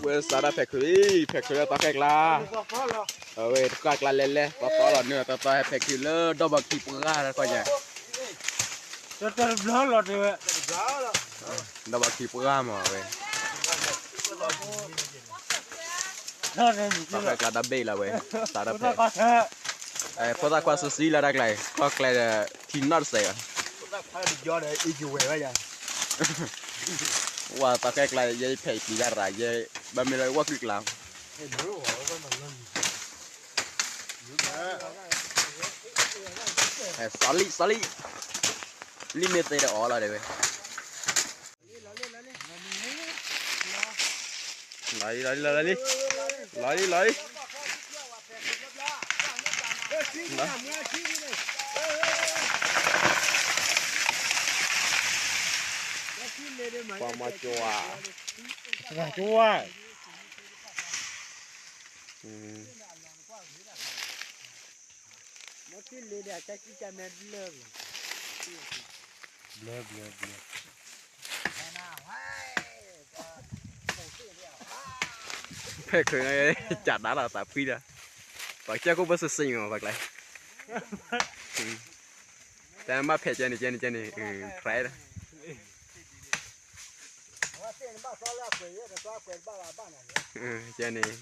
ဝဲစးဒၣ်ဖဲးခုးလံ, ဖဲးခုးလၢသီခဲကျါ, အဝဲတဃၣ်ကျါလဲၤလဲၤ သီသီလီၤနုာ်သီသီ ဟဲဖဲးခုးလၢဒီဘီခံပှၢ်တခီညါ, ဒီဘီခံပှၢ်မးဝဲ, သီခဲကျါဒီဘ့ၣ်လီၤဝဲ, စးဒၣ်ဖဲး, ဖိသၣ်ခွါစံးစံးလီၤတၢ်ကျါ, ခီကျဲဒီး ထံနီၣ်တစဲးဘၣ် ဝဲသီခဲကျါ ယဲဖဲးပျံၤတၢ်ရၤ ယဲဘၣ်မ့ၢ်လၢဝဲကွံာ်ကျါ, စီၤလံ စီၤလံ, လံမ့ၢ်သ့ဒီးအီၤလီၤဒဲးဝဲ, လီၤလံ လီၤလံ လီၤလံ လီၤလံ လီၤလံ လီၤလံ ပှၤမၤကၠိဝါ, မၤကၠိဝါ, ဘျၢ ဘျၢ ဘျၢ ဖဲးခုးန့ၣ် ကးဒါလီၤသးဖှံဒီး, ပှၤကစၢ်ခိၣ်ဘၣ်စံးစံးမး ပှၤကျါ, တၢ်မ့ၢ်ဖဲးကဲန့ၣ် ကဲန့ၣ် ကဲန့ၣ် ဖဲးဒီး, ကဲန့ၣ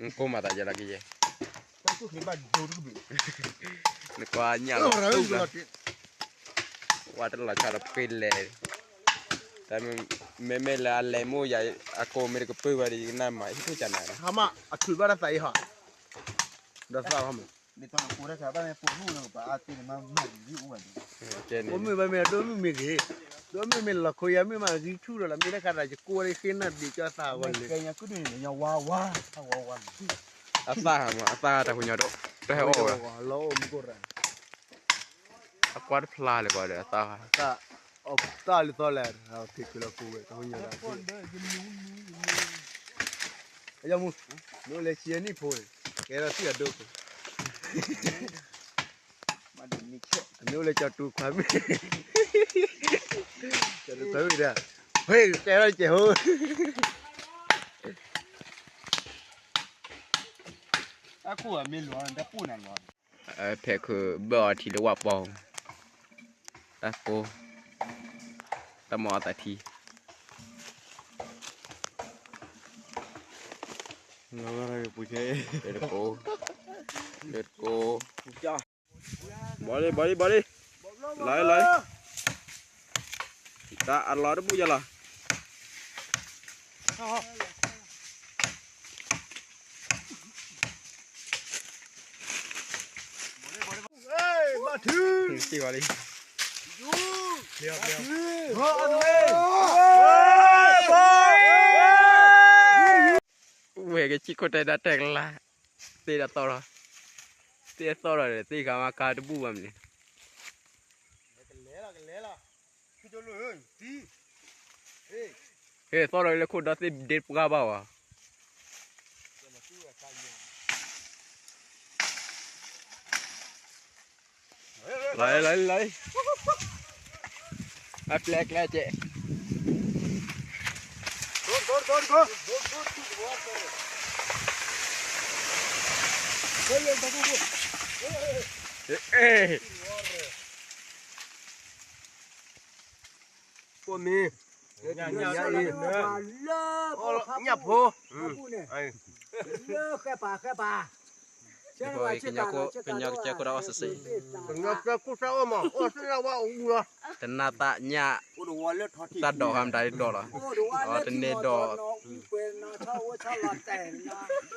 ် ကိးမၤသးယဲလီၤကယဲ, နကွၢ်ညၣ်လီၤတူၢ်လီၤ, ဝဲတလီၤဆီဒီးပှ့ၤလဲၤ, တၢ်မ့မ့ၢ်လၢအလဲၤမိၢ်ယၤ အကိးမ့ၢ်တကပၢၢ်ဝဲဒီး ယကနၣ်မၤဟံၣ်ဖိကနၤ, ဟါမး အထုးဘၣ်တၢ်သးအံၤဟီ, ဒီးသၣ်ဟီမး မ့ၢ်ဘၣ်မ့ၢ်ပိာ်မုၣ်လၢပှၤအါတ့ၢ်န့ၣ်မးမၤဒ်အူဘၣ်န့ၣ်, ပိာ်မုၣ်ဘၣ်မ့ၢ်အဒိမုၣ်မ့ၢ်ဂ့ၤ, ဒိမုၣ်မ့ၢ်လီၤခိယၤမ့ၢ်မးဂံၢ်ထူၣ်ဒီးလီၤ မ့ၢ်လၢခါတၢ်ယကိးဝဲလၢဃ့နၢ်ဒံးကၠီသးဝဲလၢ, အသၣ်ဟါမး အသၣ်တၢ်ဖိညါဒိၣ် တဟဲအီၣ်ဝဲ, အကွၢ်တဖျါလၢၤကွၢ်ဒီးအသၣ်ဟါ, သၣ်လၢသီလဲၣ် ဖံးခုးလီၤကိးဝဲတၢ်ဖိညါဒိၣ်, အယီမူ, နအိၣ်လၢဆံယဲၢ်နံၣ်ဖိ, ကဲထီၣ်သံအဒိဖိ မ့ၢ်အိၣ်လၢကၠီၤတူၤခွါမ့ၢ်, ကၠီၤတူၤခွါမ့ၢ်ဒၣ်, ဟ့ၣ်ကဲထီၣ်ကဲးဟိ, ဖဲးခုးဘၢၣ်အီၤထံလၢဝၣ်ပီၤ, တၢ်ကိး, တၢ်မၤအီၤသးထံ, လၢတကိး, လၢတကိး, ဘီလံ ဘီလံ ဘီလံ, လီၤလီၤလံ, တၢ်အလီၤတဘူၣ်ယလီၤ ဘၣ်ထု, စံၣ်ဝါလံ, ဝဲကစံၣ်ခိၣ်တဲဒၣ်တဲကလါ, သ့ၣ်ဒီးသီၣ်လီၤ, သ့ၣ်သီၣ်လီၤဒီး သ့ၣ်ခါမၤကါတဘူၣ်ဘၣ်မနုၤ, ဟဲသီၣ်လီၤလၢခိၣ်ဒီသ့ၣ်ဒ့ပှၢ်ဘၣ်ဝဲ လီၤလီၤလီၤ, အပျဲၢ်ကျဲကဲး, ကိၣ်မံၤ, ညၣ်ဖိ, လၢဃဲပာ်ဃဲပာ် ကညီကစၢၢ်ခိၣ်ဒီးအီၣ်စ့ၢ်စ့ၢ်, ကညီကစၢၢ်ခိၣ်စၢ်အီၣ်မး အီၣ်စ့ၢ်ဝဲအူလီၤ, တနၢ်သးညၣ်, တၢ်ဒိးဟါမတၤဒ်ဒိးလီၤ, တန့ၢ်ဒိး,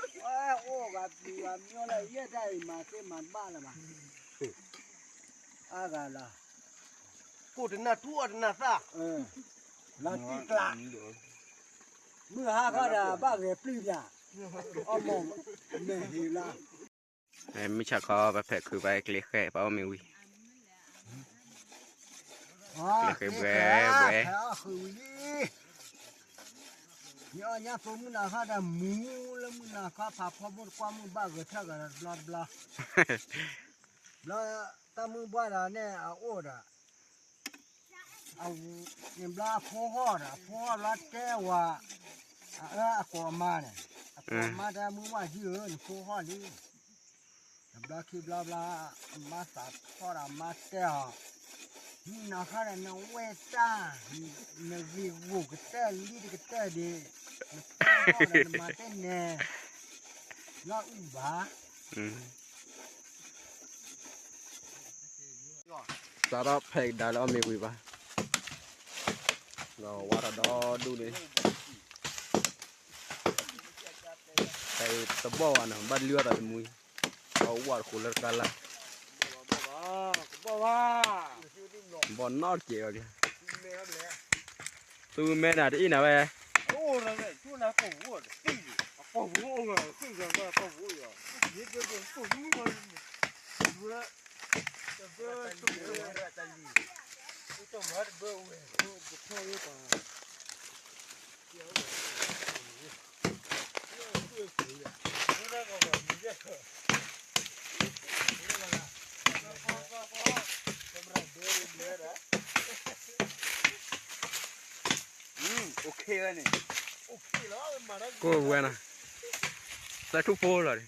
အိၣ်ဂၤပျံၤဂၤမံလၢယဲၢ်တၢ်အံၤမၤသ့မၤတဘၣ်လၢၤဘၣ်, အဂၤလီၤ, ကိၣ်တနၢ်ထူအီၣ်တနၢ်သၣ်, လီၤတံၢ်ကျး, မုၢ်ဟါခီဒီးဘၣ်ဂဲၤပျုၢ်ပၠး, အီၣ်မ့ၢ်မဲာ်ဟ့ၣ်လီၤ မုၢ်ဆါခီ ပဖဲးခုး ပကျ့ဃဲ ပအီၣ်မ့ၤဝံၤ, ကျ့ဃဲဘှဲဘှဲ, ယအီၣ်ညါသိမုၢ်နၤခီဒီး မူလၢမုၢ်နၤခီ ဖးဖီဘိၣ်တကွၢ်မုၢ်ဘၣ်ဂဲၤထၢၣ်ဂၤဒီးဘျီဘျီ, ဘျီတၢ်မုၢ်ဘှၢ်ဒီးန့ၣ်အအိၣ်ဒီး အဝဲ န့ၣ်ဘျီအဖိဟီၣ်ဒီး အဖိဟီၣ်ဘျီတဲဝဲ အအၢအကိးအမါန့ၣ်, အကိးအမါတဲ မုၢ်ဝၢ်ယုၢ်ဧၢ နဖိဟီၣ်လံ, တဘျီခံဘျီဘျီ အမါသးထီၣ်ဒီးအမါတဲအီၤ, မုၢ်နၤခီဒီး နဝဲၢ်တၢ် နဂ့ၤဂိၢ်ကတၢၢ်လံတကတၢၢ်ဒံး, နဖိဟီၣ်ဒီးနမၤတဲနဲၣ် လီၤအုၣ်ဘၣ် စးထီၣ်ဖဲးကဒါလၢအီၣ်မ့ၤဝံၤဘၣ်, ဒီးဝါထီၣ်ဒီဒူၣ်န့ၣ်, ဖဲးတဘီၣ်ဘၣ်နီၤ ဘၣ်လုၢ်အီၣ်သးတမှံၤ, ဒီးဝါတဃိးလၢတကါလၢ်, ဘီၣ်နီတကဲးအီၤ, သူမဲနၤတအ့ၣ်နၤဝဲ, ကိၢ်ဝဲနၤ, သၢထူၣ်ဖိလီၤ,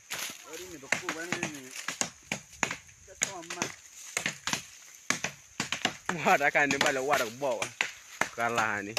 ဝါတၢ်ခါန့ၣ် ဘၣ်လၢဝါတကဘီၣ်ဘၣ်, ကလါန့ၣ်